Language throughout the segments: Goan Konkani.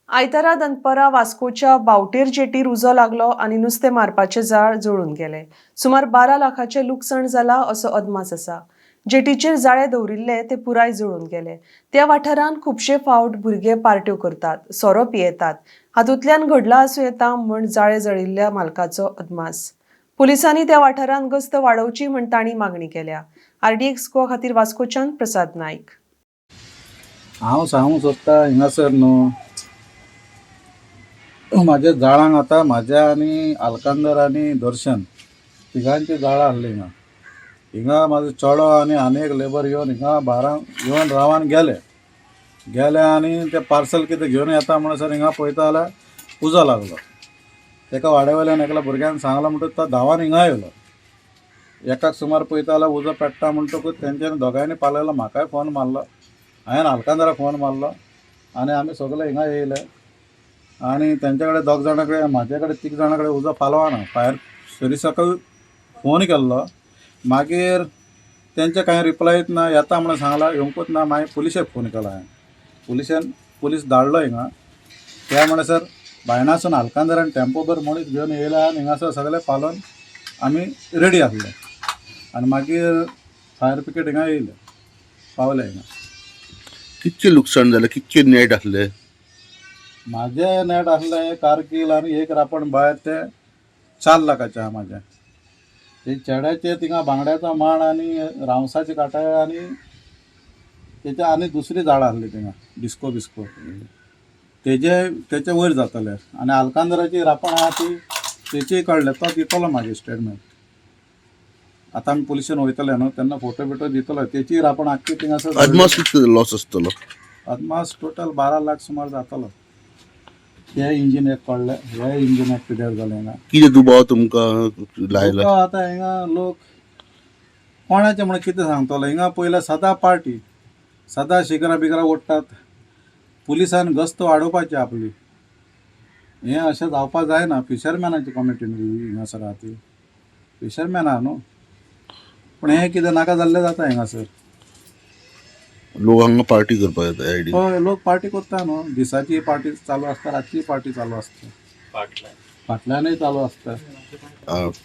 आयतारा दनपरां वास्कोच्या बावटेर जेटीर उजो लागलो आनी नुस्तें मारपाचें जाळ जळून गेलें. सुमार 12 लाखाचें लुकसाण जालां असो अदमास आसा. जेटीचेर जाळे दवरिल्ले ते पुराय जळून गेले. त्या वाठारांत खुबशे फावट भुरगे पार्ट्यो करतात, सोरो पियेतात, हातूंतल्यान घडलां आसूं येता म्हूण जाळे जळिल्ल्या मालकाचो अदमास. पुलिसांनी त्या वाठारांत गस्त वाडोवची म्हूण तांणी मागणी केल्या. आरडीएक्स गोवा खातीर वास्कोच्यान प्रसाद नायक. हांव सांगूंक सोदता हिंगासर न्हू, म्हाज्या जाळांक आतां म्हाज्या आनी आलकांदर आनी दर्शन तिगांची जाळां आहली हिंगा. हिंगा म्हाजो चेडो आनी आनी एक लेबर येवन हिंगा बारांक येवन रावन गेले. गेले आनी ते पार्सल कितें घेवन येता म्हणसर हिंगा पळयता जाल्यार उजो लागलो. तेका वाड्या वयल्यान एकल्या भुरग्यान सांगलां म्हणटकच तो धांवान हिंगा येयलो. एकाक सुमार पळयता जाल्यार उजो पेट्टा म्हणटकूच तेंच्यांनी दोगांयनी पालयलो. म्हाकाय फोन मारलो, हांवें आलकांदराक फोन मारलो आनी आमी सगळे हिंगा येयले आनी तेंच्या कडेन दोग जाणां कडेन, म्हाजे कडेन तीग जाणां कडेन उजो पालवाना. फायर सर्विसाकूय फोन केल्लो. मागीर तेंचे कांय रिप्लायच ना. येता म्हणून सांगलां, येवंकूच ना. मागीर पुलिशेक फोन केलो हांवें. पुलिशेन पुलीस धाडलो हिंगा. त्या म्हणसर बायणासून आलकांदरान टेम्पोभर मनीस घेवन येयले आनी हिंगासर सगळे पालोवन आमी रेडी आसले आनी मागीर फायर ब्रिगेड हिंगा येयले, पावले हिंगा. कितके लुकसाण जालें? कितके नेट आसले? म्हाजें नेट आसलें कारकील आनी एक रापण भायर, ते 4 लाखाचें आहा म्हाजें. ते चेड्याचे थिंगा बांगड्याचो माण आनी रावसाची कांटे आनी तेच्या आनी दुसरी झाडां आसली थिंगा, डिस्को बिस्को, तेजे तेचे वयर जातले. आनी आलकांदराची रापण आहा ती तेचीय काडले. तो दितलो मागीर स्टेटमेंट. आतां आमी पुलिशेन वयतले न्हू, तेन्ना फोटो बिटो दितलो. तेची रापण आख्खी थिंगासर. अदमास कितके लॉस आसतलो? अदमास टोटल 12 लाख सुमार जातलो. हे इंजीन एक पडले, हे इंजीन एक पिड्यार जालें हिंगा. कितें दुबाव तुमकां लायला? तुका आतां हिंगा लोक कोणाचें म्हणून कितें सांगतलो? हिंगा पयलें सदां पार्टी, सदां शिगरां बिगरां ओडटात. पुलिसान गस्त वाडोवपाची आपली. हें अशें जावपा जायना. फिशरमॅनाची कमिटी हिंगासर आहा ती, फिशरमॅन आहा न्हू, पूण हें कितें नाका जाल्लें जाता हिंगासर. लोक हांगा पार्टी करपाक येता आयडी. हय, लोक पार्टी करता न्हू. दिसाची पार्टी चालू आसता, रातची पार्टी चालू आसता, फाटल्यानूय चालू आसता.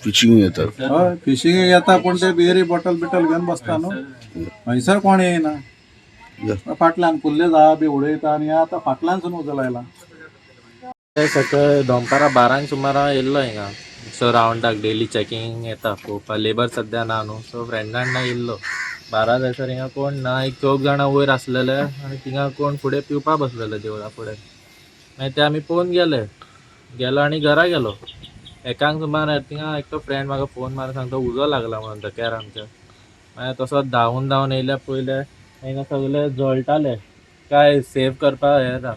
फिशींग येतात. हय, फिशींग येता, पूण ते बियरी बॉटल बिटल घेवन बसता न्हू. हयसर कोण येयना. फाटल्यान कुल्ले झाडां बी उडयता आनी आतां फाटल्यानसून उजो लायला. सकाळी दनपारां 12 सुमारा येयल्लो हिंगा. सो रावंडाक डेली चॅकिंग येता पळोवपाक. लेबर सद्या ना न्हू, सो फ्रेंडान ना येयल्लो. 12 जायसर हिंगा कोण ना. एक चौग जाणां वयर आसलेले आनी थिंगा कोण फुडें पिवपा बसलेले देवळा फुडें. मागीर ते आमी पळोवन गेले. गेलो आनी घरा गेलो. एकांक सुमार थिंगा एकटो फ्रेंड म्हाका फोन मारून सांगता, उजो लागला म्हणून धक्यार आमच्या. मागीर तसोच धांवून धांवून येयल्या, पयले हिंगा सगळे जळटाले. काय सेव करपाक हें ना,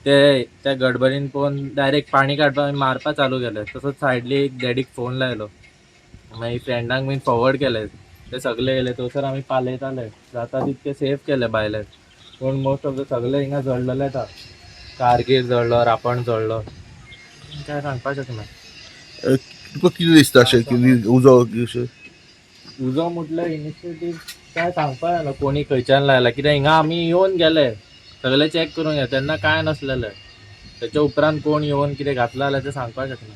ते त्या गडबडीन पळोवन डायरेक्ट पाणी काडपाक मारपा चालू केलें. तसोच सायडली एक डॅडीक फोन लायलो. मागीर फ्रेंडांक बीन फॉवर्ड केले. ते सगळे येयले. थंयसर आमी पालयताले, जाता तितके सेफ केले भायले. पूण मोस्ट ऑफ the सगळे हिंगा जळलेले आतां. कारगीर जळ्ळो, रापण जळ्ळो, काय सांगपाक शकना. तुका कितें दिसता अशें की उजो अशें? उजो म्हटल्यार इनिशिएटीव काय सांगपाक जायना कोणी खंयच्यान लायला. कित्याक हिंगा आमी येवन गेले, सगळे चॅक करून गेले, तेन्ना कांय नासलेलें. तेच्या उपरांत कोण येवन कितें घातलां जाल्यार तें सांगपाक शकना.